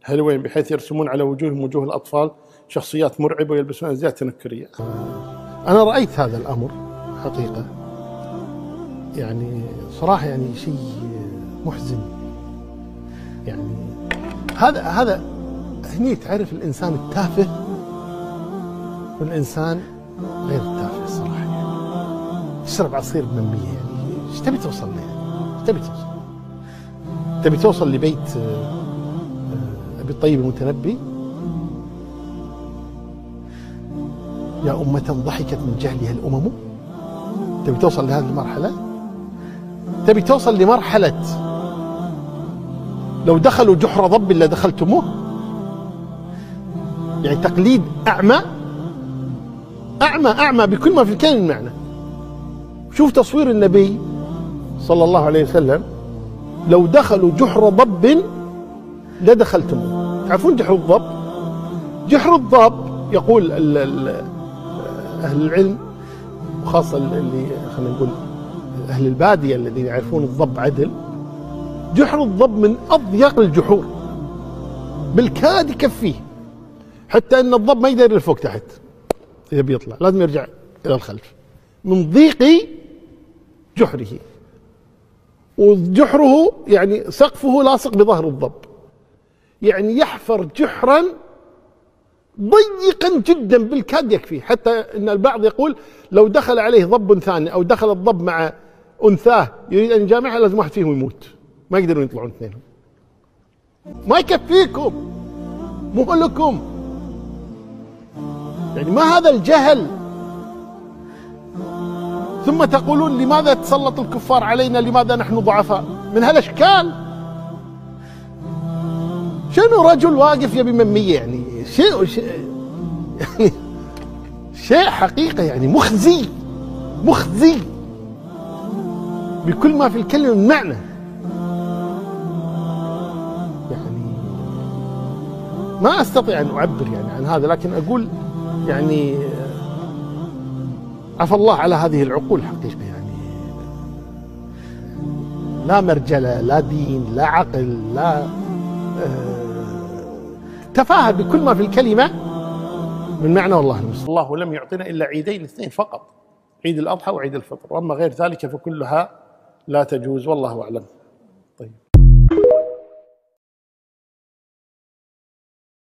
هالوين بحيث يرسمون على وجوههم وجوه الأطفال شخصيات مرعبة ويلبسون أزياء تنكرية. أنا رأيت هذا الأمر حقيقة، يعني صراحة يعني شيء محزن. يعني هذا هني تعرف الإنسان التافه والإنسان غير التافه الصراحة. يعني تشرب عصير بممية، يعني ايش تبي توصل له؟ يعني ايش تبي توصل؟ تبي توصل لبيت أبي الطيب المتنبي؟ يا أمة ضحكت من جهلها الأمم. تبي توصل لهذه المرحلة؟ تبي توصل لمرحلة لو دخلوا جحر ضب لدخلتموه؟ يعني تقليد أعمى أعمى أعمى بكل ما في الكلمة من معنى. شوف تصوير النبي صلى الله عليه وسلم، لو دخلوا جحر ضب لدخلتموه. تعرفون جحر الضب؟ جحر الضب يقول أهل العلم، وخاصة اللي خلينا نقول أهل البادية الذين يعرفون الضب عدل، جحر الضب من أضيق الجحور، بالكاد يكفيه، حتى أن الضب ما يقدر لفوق تحت إذا بيطلع لازم يرجع إلى الخلف من ضيق جحره. وجحره يعني سقفه لاصق بظهر الضب، يعني يحفر جحرا ضيقا جدا بالكاد يكفيه، حتى ان البعض يقول لو دخل عليه ضب ثاني او دخل الضب مع انثاه يريد ان يجامعها لازم واحد فيهم يموت، ما يقدرون يطلعون اثنينهم. ما يكفيكم، مو لكم. يعني ما هذا الجهل؟ ثم تقولون لماذا تسلط الكفار علينا، لماذا نحن ضعفاء؟ من هالاشكال. شنو رجل واقف يبي ممية؟ يعني شيء يعني شيء حقيقة يعني مخزي، مخزي بكل ما في الكلمة من معنى. يعني ما أستطيع أن أعبر يعني عن هذا، لكن أقول يعني عفى الله على هذه العقول حقيقة. يعني لا مرجلة، لا دين، لا عقل، لا تفاهة بكل ما في الكلمة من معنى. والله المستعان. الله لم يعطينا إلا عيدين اثنين فقط، عيد الأضحى وعيد الفطر، وأما غير ذلك فكلها لا تجوز، والله أعلم.